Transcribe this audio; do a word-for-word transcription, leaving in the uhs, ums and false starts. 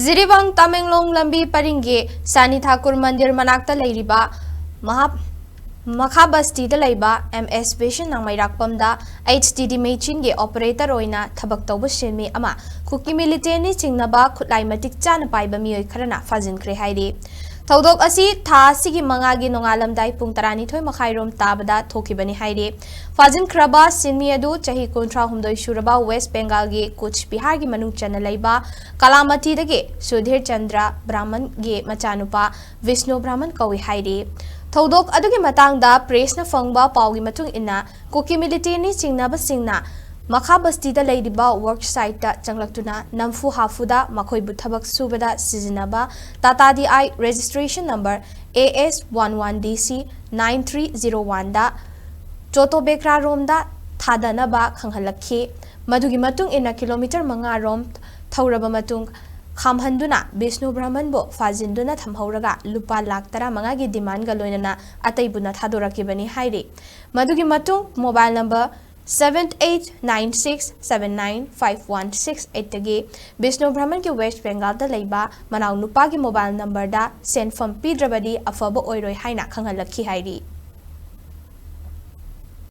ꯖꯤꯔꯤꯕꯥꯝ ꯇꯃꯦꯡꯂꯣꯡ ꯂꯝꯕꯤ ꯄꯔꯤꯡꯒꯤ ꯁꯥꯅꯤ ꯊꯥꯀꯨꯔ ꯃꯟꯗꯤꯔ ꯃꯅꯥꯛꯇ ꯂꯩꯔꯤꯕ ꯃꯍꯥ ꯃꯈꯥ ꯕꯁꯇꯤꯗ ꯂꯩꯕ ꯑꯦꯝ ꯑꯦꯁ ꯕꯤꯁꯟ ꯅꯥꯡꯃꯩꯔꯥꯛꯄꯝꯗ ꯑꯩꯆ ꯇꯤ ꯗꯤ ꯃꯦꯆꯤꯟꯒꯤ ꯑꯣꯄꯔꯦꯇꯔ ꯑꯣꯏꯅ ꯊꯕꯛ ꯇꯧꯕ ꯁꯤꯟꯃꯤ ꯑꯃ ꯀꯨꯀꯤ ꯃꯤꯂꯤꯇꯦꯟꯅꯤ ꯆꯤꯡꯅꯕ ꯈꯨꯠꯂꯥꯏ ꯃꯇꯤꯛ ꯆꯥꯅ ꯄꯥꯏꯕ ꯃꯤꯑꯣꯏ ꯈꯔꯅ ꯐꯥꯖꯤꯟꯈ꯭ꯔꯦ ꯍꯥꯏꯔꯤ꯫ ꯊꯧꯗꯣꯛ ꯑꯁꯤ ꯊꯥ ꯑꯁꯤꯒꯤ ꯃꯉꯥꯒꯤ ꯅꯣꯡꯉꯥꯜꯂꯝꯗꯥꯏ ꯄꯨꯡ ꯇꯔꯥꯅꯤꯊꯣꯏ ꯃꯈꯥꯏꯔꯣꯝ ꯇꯥꯕꯗ ꯊꯣꯛꯈꯤꯕꯅꯤ ꯍꯥꯏꯔꯤ꯫ ꯐꯥꯖꯤꯟꯈ꯭ꯔꯕ ꯁꯤꯟꯃꯤ ꯑꯗꯨ ꯆꯍꯤ ꯀꯨꯟꯊ꯭ꯔꯥ ꯍꯨꯝꯗꯣꯏ ꯁꯨꯔꯕ ꯋꯦꯁ ꯕꯦꯡꯒꯥꯜꯒꯤ ꯀꯨꯆ ꯕꯤꯍꯥꯔꯒꯤ ꯃꯅꯨꯡ ꯆꯟꯅ ꯂꯩꯕ ꯀꯂꯥꯃꯇꯤꯗꯒꯤ ꯁꯨꯙꯤꯔ ꯆꯟꯗ꯭ꯔ ꯕ꯭ꯔꯥꯍꯃꯟꯒꯤ ꯃꯆꯥꯅꯨꯄꯥ ꯕꯤꯁꯅꯨ ꯕ꯭ꯔꯥꯍꯃꯟ ꯀꯧꯏ ꯍꯥꯏꯔꯤ꯫ ꯊꯧꯗꯣꯛ ꯑꯗꯨꯒꯤ ꯃꯇꯥꯡꯗ ꯄ꯭ꯔꯦꯁꯅ ꯐꯪꯕ ꯄꯥꯎꯒꯤ ꯃꯇꯨꯡ ꯏꯟꯅ, ꯀꯨꯀꯤ ꯃꯤꯂꯤꯇꯦꯟꯅꯤ ꯆꯤꯡꯅꯕꯁꯤꯡꯅ ꯃꯈꯥ ꯕꯁꯇꯤꯗ ꯂꯩꯔꯤꯕ ꯋꯔꯛ ꯁꯥꯏꯠꯇ ꯆꯪꯂꯛꯇꯨꯅ ꯅꯝꯐꯨ ꯍꯥꯐꯨꯗ ꯃꯈꯣꯏꯕꯨ ꯊꯕꯛ ꯁꯨꯕꯗ ꯁꯤꯖꯤꯟꯅꯕ Tata D I registration number A S one one D C nine three zero ꯋꯥꯟꯗ ꯆꯣꯇꯣ ꯕꯦꯀ꯭ꯔꯥꯔꯣꯝꯗ ꯊꯥꯗꯅꯕ ꯈꯪꯍꯜꯂꯛꯈꯤ꯫ ꯃꯗꯨꯒꯤ ꯃꯇꯨꯡ ꯏꯟꯅ ꯀꯤꯂꯣꯃꯤꯇꯔ ꯃꯉꯥꯔꯣꯝ ꯊꯧꯔꯕ ꯃꯇꯨꯡ ꯈꯥꯝꯍꯟꯗꯨꯅ ꯕꯤꯁꯅꯨ ꯕ꯭ꯔꯍꯃꯟꯕꯨ ꯐꯥꯖꯤꯟꯗꯨꯅ ꯊꯝꯍꯧꯔꯒ ꯂꯨꯄꯥ ꯂꯥꯈ ꯇꯔꯥꯃꯉꯥꯒꯤ ꯗꯤꯃꯥꯟꯒ ꯂꯣꯏꯅꯅ ꯑꯇꯩꯕꯨꯅ ꯊꯥꯗꯣꯔꯛꯈꯤꯕꯅꯤ ꯍꯥꯏꯔꯤ꯫ ꯃꯗꯨꯒꯤ ꯃꯇꯨꯡ mobile number seven eight nine six seven nine five one six ꯑꯩꯠꯇꯒꯤ ꯕꯤꯁꯅꯨ ꯕ꯭ꯔꯍꯃꯟꯒꯤ ꯋꯦꯁ ꯕꯦꯡꯒꯥꯜꯗ ꯂꯩꯕ ꯃꯅꯥꯎ ꯅꯨꯄꯥꯒꯤ ꯃꯣꯕꯥꯏꯜ ꯅꯝꯕꯔꯗ ꯁꯦꯟꯐꯝ ꯄꯤꯗ꯭ꯔꯕꯗꯤ ꯑꯐꯕ ꯑꯣꯏꯔꯣꯏ ꯍꯥꯏꯅ ꯈꯪꯍꯜꯂꯛꯈꯤ ꯍꯥꯏꯔꯤ꯫